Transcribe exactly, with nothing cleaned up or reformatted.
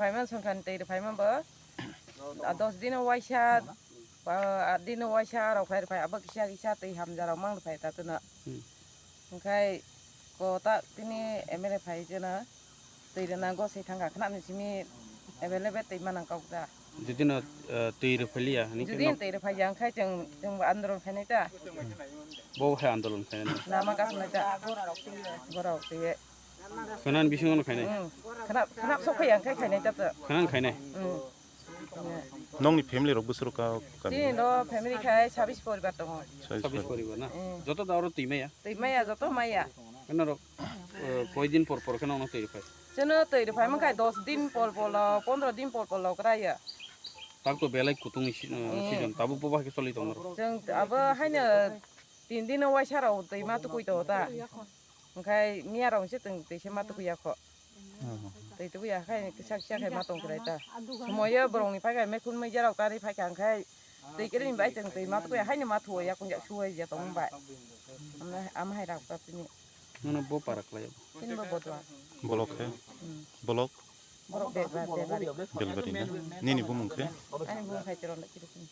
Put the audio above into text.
Phaima songkhan twi rwphaima bo. A dos dino waisa, ba, at dino waisa rok khai rwphai, abo kisa kisa twi hamja rok mang rwphai ta chwno. Hmm. Hwnkhe ko ta tini M L A phai chwno twi rwna go se thangkha khna ni simi available twi manang kok da. Judino, eh, twi rwphaliya, hini khe Judino nok- twi rwphaiya, hwnkhe chwng, chwng bo andolon khainai ta. Bo hai andolon khainai. Lama kasnai ta. Borok twi. Khwnani bisingo no khainai? Hmm. Khna, khna sok phaiya, hwnkhe khainai ta ta. Khwnani khainai? Hmm. Nokni family rok bwswk ka, ka Chini no family khai sabis poribar tongo. Sabis poribar na? Hmm. Joto da oro twi maya? Twi maya, joto maya. Kheno rok, eh, koi din por por kheno ono twi rwphai? Chwno twi rwphai mankha dos din pol polo, pondro din pol polo kwraiya. Tak to belai kutung ni si-, eh, Hmm. season. Tabuk boba khe choli tongo. Chwng abo haino tin dino waisa rok twi ma tukui tongo ta. Hwnkhe miya rok se twi se ma tukui ya kho. Hmm. Twi tukui ya khai kisa kisa khai ma tong kwrai ta. Sumoyo borok ni phai khai mekhun meja rok tari phai kha hwnkhe twi kiri ni bai chwng twi ma tukui ya haino ma thuo ya kung ya suo ya tong bai. Amna am hai rok ta tini. Nono bo para khlai. Tini bo bodwa. Bolok khe? Hmm. Bolok? Borok bebari, bebari. Belbari na? Nini bumung khe? Ani bumung khai chwrwng da kiri sini.